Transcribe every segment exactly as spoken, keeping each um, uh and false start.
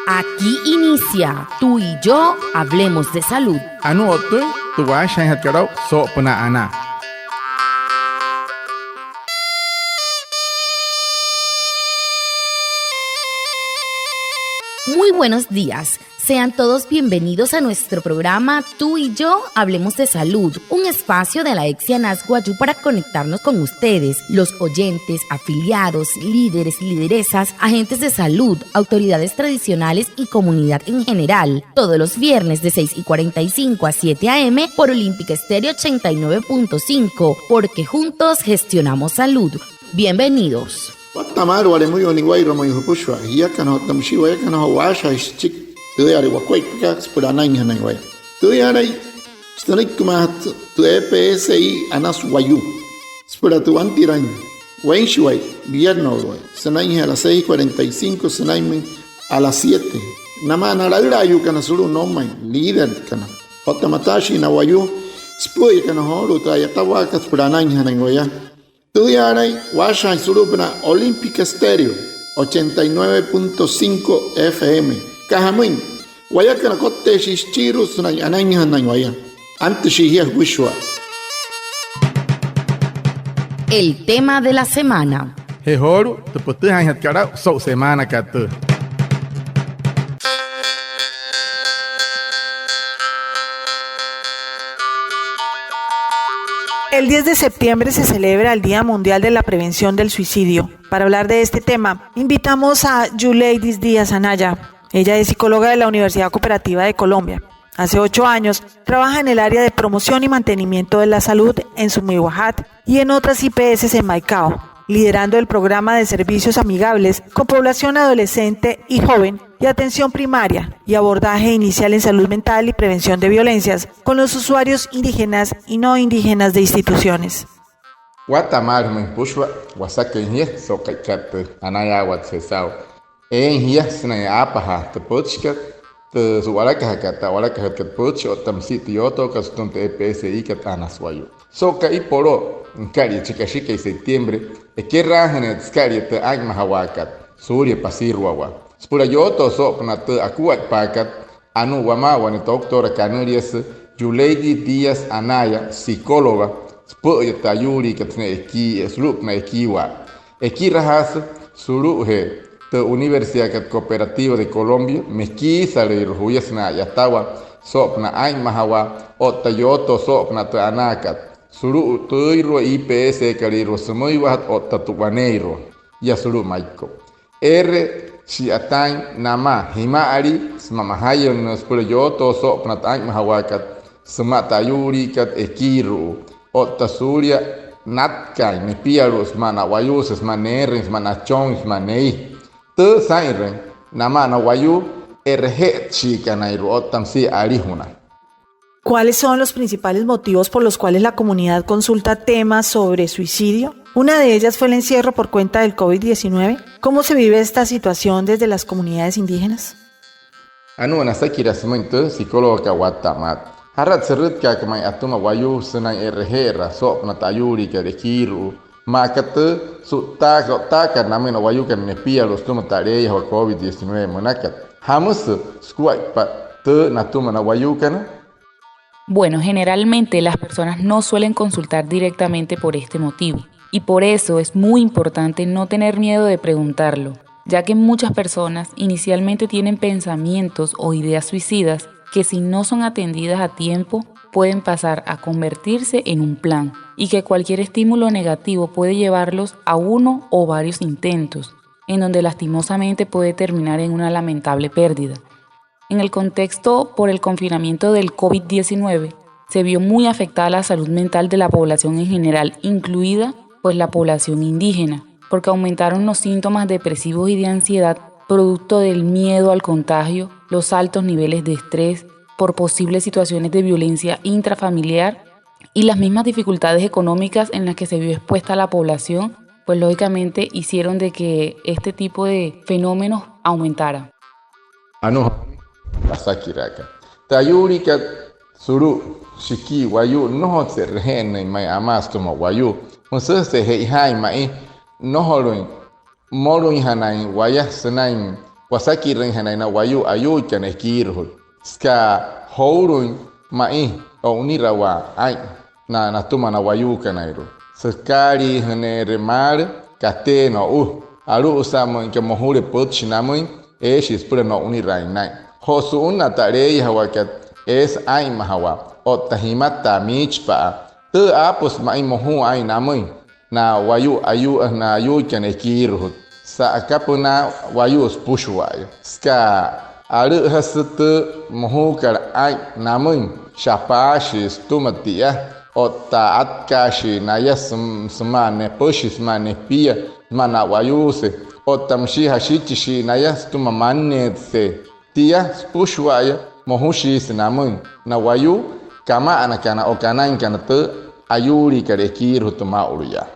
Aquí inicia Tú y yo hablemos de salud. Anuu o'ttüin tü waashajaainjatkat aa'u soo'opünaa anaa. Muy buenos días. Sean todos bienvenidos a nuestro programa Tú y yo hablemos de salud, un espacio de la EPSI Anas Wayuu para conectarnos con ustedes, los oyentes, afiliados, líderes, lideresas, agentes de salud, autoridades tradicionales y comunidad en general, todos los viernes de seis y cuarenta y cinco a siete a. m. por Olímpica Estéreo ochenta y nueve punto cinco, porque juntos gestionamos salud. Bienvenidos. Watta'a maalü wale müyuu niwa'irua, müin jüpüshua jiakana otta müshii wayakana joo waashajaain süchiki tüüyale wakuaippakat süpüla anainjanain waya. Tüüyalai, sünüikimaajatü tü EPSI Anas Wayuu süpüla tü wantiraain weinshiwai, viernouluwai, sünainjee a las seis cuarenta y cinco sünainmüin a las siete. Namaa na laülaayuukana sulu'u noumain, líderkana otta mataashii na wayuu süpü'üyakana joolu'u tü a'yatawaakat süpüla anainjanain waya. Tüüyalai, waashajaain sulu'upünaa Olímpica Estéreo ochenta y nueve punto cinco FM. Aka jamüin, wayakana kotteeshii süchiirua sünain anainjanain waya. Antüshii jia jüpüshua. El tema de la semana. Je joolu'u tü pütüjaainjatkat aa'u so'u semaanakat tüü. El diez de septiembre se celebra el Día Mundial de la Prevención del Suicidio. Para hablar de este tema, invitamos a Yuleidis Díaz Anaya. Ella es psicóloga de la Universidad Cooperativa de Colombia. Hace ocho años trabaja en el área de promoción y mantenimiento de la salud en Sumí Wajat y en otras IPS en Maicao, liderando el programa de servicios amigables con población adolescente y joven y atención primaria y abordaje inicial en salud mental y prevención de violencias con los usuarios indígenas y no indígenas de instituciones. Watta'a maalü jümüin jüpüshua wasaküin jia so'u ka'ikat tü anayaawatse saa'u eein jia sünain aapajaa tü pütchikat, tü su'walakajakat, tü a'walakajütkat pütchi otta müsia tü yootookat sütüma tü EPSIkat Anas Wayuu. So'u ka'i poloo nükalia chi kashikai septiembre, ekeraajüneerü sükalia tü aa'inmajawaakat suulia pasiruawaa süpüla yootoo soo'opünaa tü akuaippaakat. Anuu wamaa wane doctora kanüliasü Yuleidis Díaz Anaya, psicóloga, süpü'üya tü ayuuliikat sünain ekii, sulu'upünaa ekiiwaa. Ekirajaasü sulu'ujee tü Universidadkat Cooperativa de Colombia, mekiisalüirua juya sünain a'yatawaa soo'opünaa aa'inmajawaa otta yootoo soo'opünaa tü anaakat sulu'utüirua, IPSkalüirua sümüiwajatü otta tü waneeirua yaa sulu'u Maiko'u. Eere shi'yataain namaa jima'alii sümaa majayünnüü süpüla yootoo soo'opünaa tü aa'inmajawaakat sümaa tü ayuuliikat ekiiru'u otta suulia natkaain nepialu'u sümaa na'wayuuse, sümaa neerüin, sümaa nachooin, sümaa nei. Tü saa'inrüin namaa na wayuu e'reje'etshiikanairua otta müsia alijuna. ¿Cuáles son los principales motivos por los cuales la comunidad consulta temas sobre suicidio? Una de ellas fue el encierro por cuenta del covid diecinueve. ¿Cómo se vive esta situación desde las comunidades indígenas? Anuu wane asakiraa sümüin tü psicólogakat watta'a maalü. ¿Jarat sürütkaakat ma'i atüma wayuu sünain e'reje'eraa soo'opünaa tü ayuuliikat ekiiru'u, maa aka tü su'ttaa, so'ttaakat namüin na wayuukana nepialu'u sütüma tü aleeyajawaa covid diecinueve münakat? ¿Jamüsü sukuaippa tü natüma na wayuukana? Bueno, generalmente las personas no suelen consultar directamente por este motivo, y por eso es muy importante no tener miedo de preguntarlo, ya que muchas personas inicialmente tienen pensamientos o ideas suicidas que, si no son atendidas a tiempo, pueden pasar a convertirse en un plan, y que cualquier estímulo negativo puede llevarlos a uno o varios intentos, en donde lastimosamente puede terminar en una lamentable pérdida. En el contexto por el confinamiento del covid diecinueve, se vio muy afectada la salud mental de la población en general, incluida, pues, la población indígena, porque aumentaron los síntomas depresivos y de ansiedad producto del miedo al contagio, los altos niveles de estrés por posibles situaciones de violencia intrafamiliar y las mismas dificultades económicas en las que se vio expuesta la población, pues, lógicamente hicieron de que este tipo de fenómenos aumentara. Anuu asakiraaka, tü ayuuliikat sulu'u shikii wayuu, nnojotsü e'reje'ennüin ma'i amaa sütüma wayuu. Müsüjese che'ojaain ma'i, nnojolüin mmolüinjanain waya sünain wasakirüinjanain na wayuu ayuuikana ekiirujut, süka jouluin ma'i o'unirawaa aa'in na natüma na wayuukanairua. Sükaaliijüneere maalü kateena o'u, alu'usa müin aka mojule pütchi namüin, eeshii süpüla no'uniraain naa'in. Joo su'unnaa taleeyajawaakat, eesü aa'inmajawaa otta jimataa miichipa'a, tü aapüsü ma'i mojuu aa'in namüin na wayuu ayuu, na ayuuikana ekiirujut, sa'akapünaa wayuu süpüshua'aya. Süka alü'üjasü tü mojuukat aa'in namüin, sha'paashii sütüma tia otta atkaashii naya süm- sümaa nepüshi, sümaa nepia, sümaa na'wayuuse, otta müshia jashichishii naya sütüma manneetse. Tia süpüshua'aya, mojushiisü namüin na wayuu kama'anakana o kanainkana tü ayuuliikat ekiirujut tü maa'ulu yaa.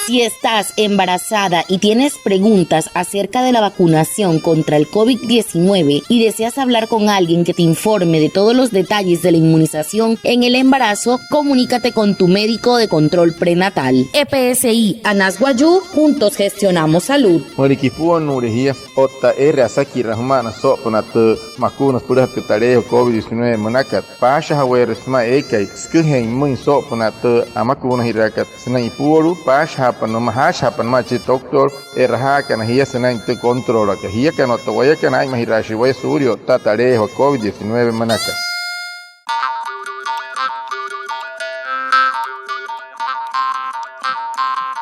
Si estás embarazada y tienes preguntas acerca de la vacunación contra el covid diecinueve y deseas hablar con alguien que te informe de todos los detalles de la inmunización en el embarazo, comunícate con tu médico de control prenatal. E P S I Anas Wayuu, juntos gestionamos salud. Müleka ipuonnuule jia otta eere asakiraa jüma'ana soo'opünaa tü makuuna süpülajatü taleejua covid diecinueve münakat, paashajaweerü sümaa eekai süküjeein pümüin soo'opünaa tü amakuunajiraakat sünain ipuolu'u, paashajaapa nümaa, jaashajaapa nümaa chi doctor e'rajaakana jia sünain tü controlkat. Jiakana otta wayakana, aa'inmajiraashii waya suulia o'ttaa taleejua covid diecinueve münakat.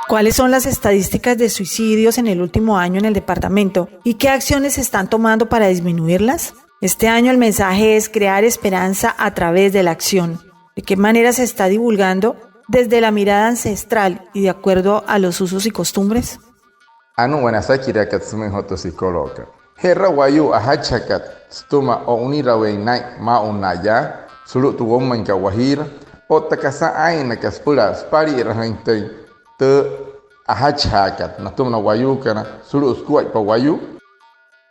¿Cuáles son las estadísticas de suicidios en el último año en el departamento y qué acciones se están tomando para disminuirlas? Este año el mensaje es crear esperanza a través de la acción. ¿De qué manera se está divulgando desde la mirada ancestral y de acuerdo a los usos y costumbres? Anuu wane asakiraakat sümüin joo tü psicólogokat. Je'ra wayuu ajachijakat sütüma o'uniraweein naa'in maa'unnaa yaa sulu'u tü woumainkat Wajiira, otta kasa aa'innakat süpüla süpali'irajüinjatüin tü ajachijaakat natüma na wayuukana sulu'u sukuaippa wayuu.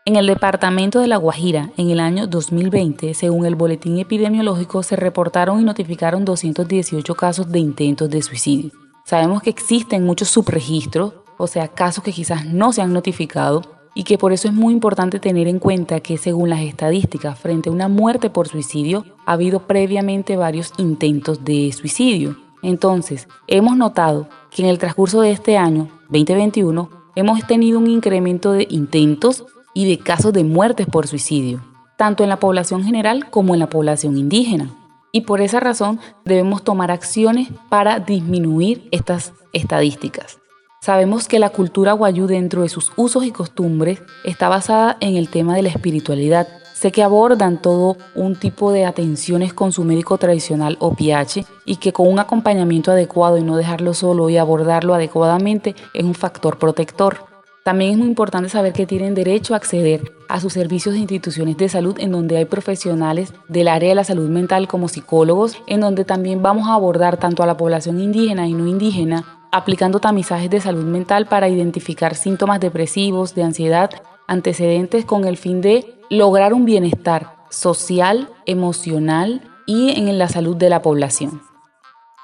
En el departamento de La Guajira, en el año dos mil veinte, según el boletín epidemiológico, se reportaron y notificaron doscientos dieciocho casos de intentos de suicidio. Sabemos que existen muchos subregistros, o sea, casos que quizás no se han notificado, y que por eso es muy importante tener en cuenta que, según las estadísticas, frente a una muerte por suicidio, ha habido previamente varios intentos de suicidio. Entonces, hemos notado que en el transcurso de este año, veinte veintiuno, hemos tenido un incremento de intentos y de casos de muertes por suicidio, tanto en la población general como en la población indígena. Y por esa razón debemos tomar acciones para disminuir estas estadísticas. Sabemos que la cultura wayuu, dentro de sus usos y costumbres, está basada en el tema de la espiritualidad. Sé que abordan todo un tipo de atenciones con su médico tradicional o P H, y que con un acompañamiento adecuado y no dejarlo solo y abordarlo adecuadamente es un factor protector. También es muy importante saber que tienen derecho a acceder a sus servicios de instituciones de salud en donde hay profesionales del área de la salud mental como psicólogos, en donde también vamos a abordar tanto a la población indígena y no indígena, aplicando tamizajes de salud mental para identificar síntomas depresivos, de ansiedad, antecedentes, con el fin de lograr un bienestar social, emocional y en la salud de la población.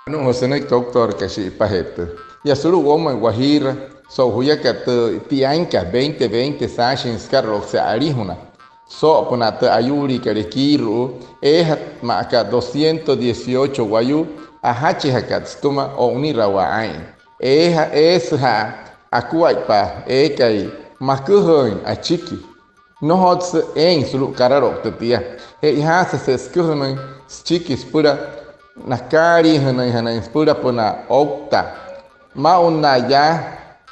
Anuu joo sünüiki doctorka shi'ipajee tüü. Yaa sulu'u woumain Wajiira, so'u juyakat tü tiainkat veinte veinte saashin sükaralouktase alijuna soo'opünaa tü ayuuliikat ekiiru'u, eejatma'aka doscientos dieciocho wayuu ajachijakat sütüma o'unirawaa aa'in. Eeja, eesüja'a akuaippa eekai maküjüin achiki. Nnojotsü eein sulu'u karaloukta tia. Che'ojaasüje süküjünüin süchiki süpüla nakaaliijünüinjanain süpülapünaa ouktaa. Maa'unnaa yaa,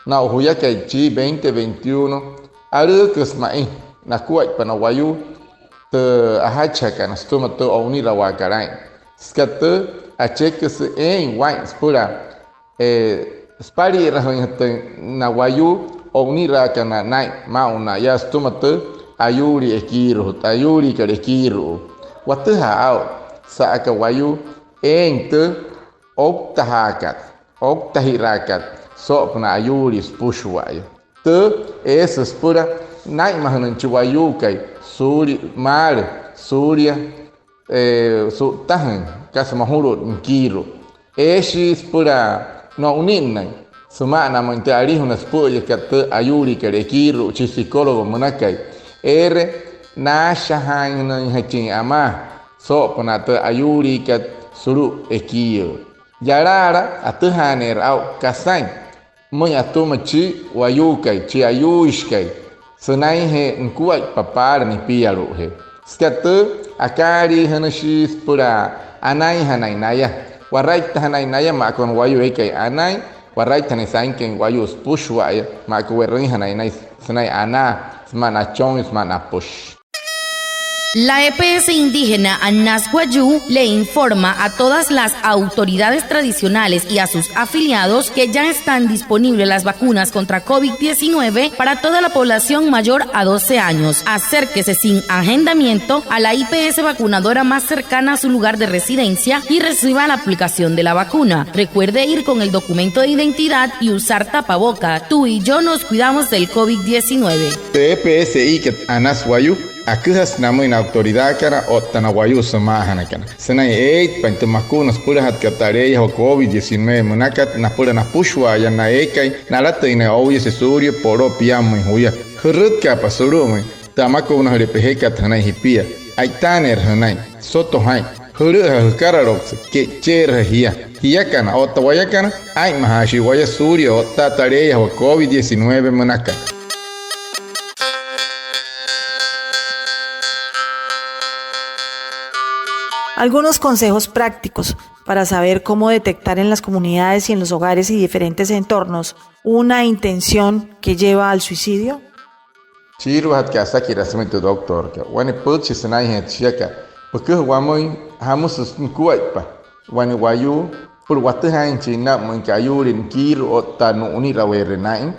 na o'u juyakai chi veinte veintiuno, alüüküsü ma'i nakuaippa na wayuu tü ajachijakana sütüma tü o'unirawaakat aa'in. Süka tü, acheküsü eein waa'in süpüla e, süpali'irajüinjatüin na wayuu o'uniraakana naa'in maa'unnaa yaa sütüma tü ayuulii ekiiru'u, ayuuliikat ekiiru'u. Watüjaa aa'u sa'aka wayuu eein tü ouktajaakat, ouktajiraakat soo'opünaa ayuulii süpüshua'aya. Tü, eesü süpüla naa'inmajünüin chi wayuukai suulia maalü, suulia e, su'ttajüin kasa mojulu'ut nikiiru'u. Eeshii süpüla no'uninnüin süma'anamüin tü alijuna süpü'üyakat tü ayuuliikat ekiiru'u chi psicólogo münakai, eere naashajaainjachin amaa soo'opünaa tü ayuuliikat sulu'u ekiiyüü. Yalaala atüjaaneerü aa'u kasain müin atüma chi wayuukai, chi ayuuishikai, sünainjee nukuaippa paala nipialu'ujee. Süka tü, akaaliijünüshii süpüla anainjanain naya, waraittajanain naya maa aka wane wayuu eekai anain, waraittajanain sainküin wayuu süpüshua'aya maa aka we'rüinjanain naya sünain anaa sümaa nachon, sümaa napüshi. La E P S indígena Anas Wayuu le informa a todas las autoridades tradicionales y a sus afiliados que ya están disponibles las vacunas contra covid diecinueve para toda la población mayor a doce años. Acérquese sin agendamiento a la I P S vacunadora más cercana a su lugar de residencia y reciba la aplicación de la vacuna. Recuerde ir con el documento de identidad y usar tapaboca. Tú y yo nos cuidamos del covid diecinueve. Tü E P S-kat Anas Wayuu aküjasü namüin na autoridadkana otta na wayuu sümaajanakana sünain eeitpain tü makuuna süpülajatkat tü aleeyajawaa covid diecinueve münakat napüla napüshua'aya na eekai nalatüin naya ouyase suulia poloo piammüin juya. Jürütkaapa sulu'umüin tü amakuunajüle pejekat jünain jipia. A'itaaneerü jünain, soto jaa'in, jülü'üja jükaraloukse, ke'icheerüja jia. Jiakana otta wayakana, aa'inmajaashii waya suulia o'ttaa tü aleeyajawaa covid diecinueve münakat. Algunos consejos prácticos para saber cómo detectar en las comunidades y en los hogares y diferentes entornos una intención que lleva al suicidio. Chiiruajatkat asakiraa sümüin tü doctorkat, wane pütchi sünainjee tü shiaka püküja wamüin jamüsü nukuaippa wane wayuu süpüla watüjaainjachin naa'u müinka ayuulii nikiiru'u otta nu'unirawere naa'in.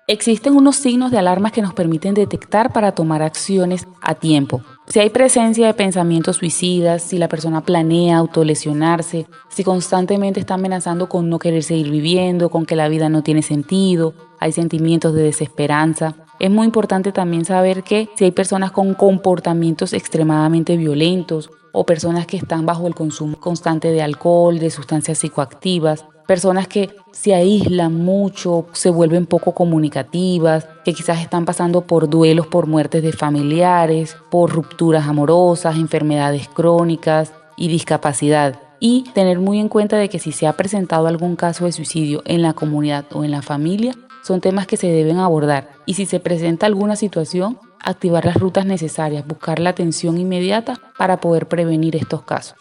Existen unos signos de alarma que nos permiten detectar para tomar acciones a tiempo. Si hay presencia de pensamientos suicidas, si la persona planea autolesionarse, si constantemente está amenazando con no querer seguir viviendo, con que la vida no tiene sentido, hay sentimientos de desesperanza. Es muy importante también saber que si hay personas con comportamientos extremadamente violentos o personas que están bajo el consumo constante de alcohol, de sustancias psicoactivas, personas que se aíslan mucho, se vuelven poco comunicativas, que quizás están pasando por duelos por muertes de familiares, por rupturas amorosas, enfermedades crónicas y discapacidad. Y tener muy en cuenta de que si se ha presentado algún caso de suicidio en la comunidad o en la familia, son temas que se deben abordar. Y si se presenta alguna situación, activar las rutas necesarias, buscar la atención inmediata para poder prevenir estos casos.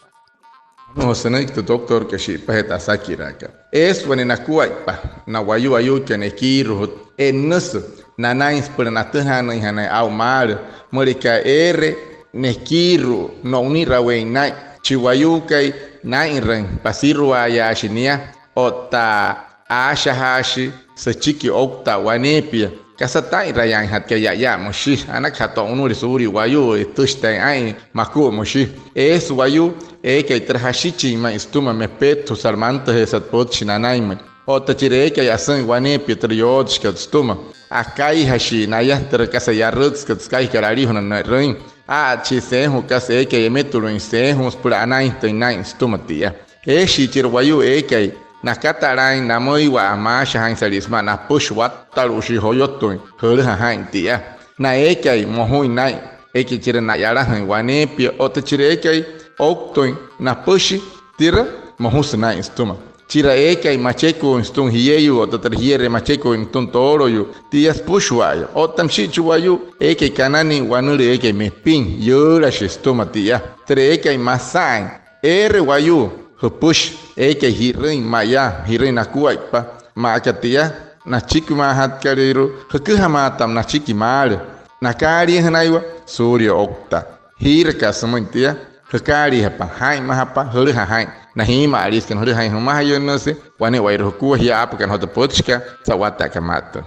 Müsü nünüiki tü doctorkat shi'ipajee tü asakiraakat. Eesü wane nakuaippa na wayuu ayuuikana ekiiru'ujut, e'nnüsü nanain süpüla natüjaanüinjanain aa'u maalü. Müleka eere nekiiru'u no'uniraweein naa'in, chi wayuukai naa'inrüin pasiruaayaashi nia otta aashajaashi süchiki ouktaa waneepia. Kasa taa'inrayaainjatkat ya'aya müshi, anakaja to'unüle suulia wayuu, etüshi taa'in aa'in maku'u müshi. Eesü wayuu eekai türa jashichin ma'i sütüma, mepetujusat, mantüjeesat pütchi nanainmüin. Otta chira eekai asü'üin waneepia türa yootüshikat sütüma, akaijashii naya türa kasa yarütsükat sükaijakat alijuna ne'rüin. Aa'atshii seeju'u kasa eekai emetuluin seeju'u süpüla anainjatüin naa'in sütüma tia. Eeshii chira wayuu eekai nakatalaain namüiwa maashajaainsalii sümaa napüshi, wattalu'ushii joyotüin jülüja jaa'in tia. Na eekai mojuin naa'in, eekai chira na'yalajüin waneepia, otta chira eekai ouktüin napüshi, tira mojusü naa'in sütüma. Chira eekai machekuuin sütüma jieyuu otta türa jieree machekuuin nütüma tooloyuu, tia süpüshua'aya. Otta müshia chi wayuu eekai kananüin wanülüü eekai mepin, yüülashi sütüma tia. Türa eekai masa'ain, eere wayuu jüpüshi eekai ji'rüin mayaa, ji'rüin nakuaippa, maa aka tia nachikimaajatkalüirua, jüküjamaatama nachiki maalü. Nakaaliijünaiwa suulia ouktaa. Jiiraka sümüin tia, jükaaliijapa, jaa'inmajapa jülüja jaa'in. Na jiima'aliisükana jülüja jaa'in jümajayünnüsü, wane'ewai jukua jia aapakana joo tü pütchikat sa'wataakat maa tüü.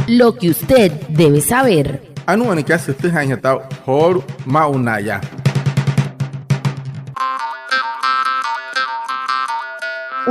Lo que usted debe saber. Anuu wane kasa jütüjaainjatü aa'u joolu'u maa'ulu naya.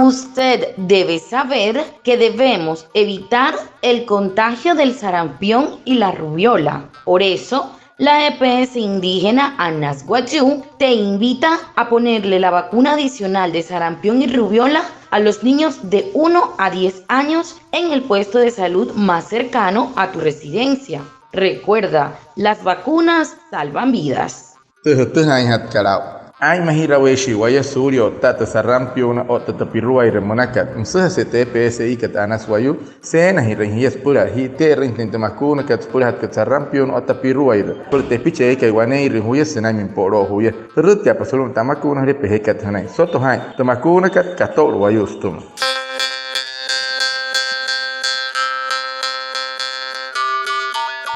Usted debe saber que debemos evitar el contagio del sarampión y la rubéola. Por eso, La E P S indígena Anas Wayuu te invita a ponerle la vacuna adicional de sarampión y rubéola a los niños de uno a diez años en el puesto de salud más cercano a tu residencia. Recuerda, las vacunas salvan vidas. Tü jütüjaainjatkat aa'u, aa'inmajirawashii waya suulia o'ttaa tü sarampión otta tü piruairü münakat. Müsüjase'e tü E P S I kat Anas Wayuu, seenajirüin jia süpüla ji'ite'erüinjatüin tü makuunakat süpülajatkat sarampión otta piruairü süpüla tepichi eekai waneeirüin juya sünainmüin po'loo juya. Jürütkaapa sulu'umüin tü amakuunajüle pejekat jünain. Soto jaa'in tü makuunakat kato'ulu wayuu sütüma.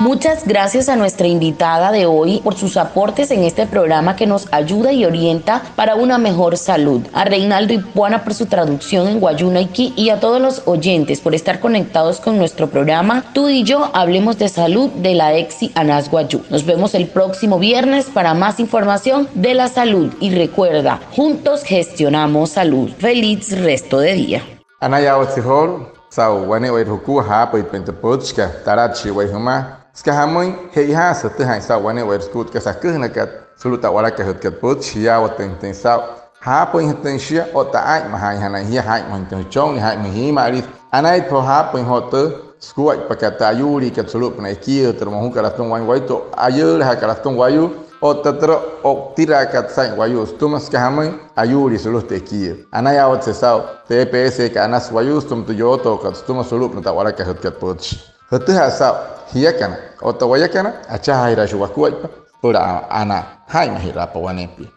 Muchas gracias a nuestra invitada de hoy por sus aportes en este programa que nos ayuda y orienta para una mejor salud, a Reinaldo Ipuana por su traducción en wayuunaiki y a todos los oyentes por estar conectados con nuestro programa Tú y yo hablemos de salud de la EPSI Anas Wayuu. Nos vemos el próximo viernes para más información de la salud. Y recuerda, juntos gestionamos salud. Feliz resto de día. Anayaawatse joolu'u saa'u wane'ewai jukua jaapüitpain tü pütchikat, talatshii waya jümaa. Süka jamüin, che'ojaasü jütüjaain saa'u wane'ewai suku'u tü kasa aküjünakat sulu'u tü a'walakajütkat pütchi. Jiyaawatüinjatüin saa'u jaapüinjatüin shia otta aa'inmajaainjanain jia, jaa'inmajüinjatüin jüchonnii, jaa'inmajüin jiima'aliisü. Anayaawatse joo jaapüin joo tü sukuaippakat, tü ayuuliikat sulu'upünaa ekiiyüü, türa mojukat atüma waa'in, wayuu tü ayüülajaakat atüma wayuu otta türa o'utiraakat saa'in wayuu sütüma. Süka jamüin, ayuulii sulu'u tü ekiiyüü. Anayaawatse saa'u tü E P S kat Anas Wayuu sütüma tü yootookat sütüma sulu'upünaa tü a'walakajütkat pütchi. Jütüjaa saa'u jiakana otta wayakana achajaajiraashii wakuaippa süpüla anaa. Jaa'inmajiraapa waneepia.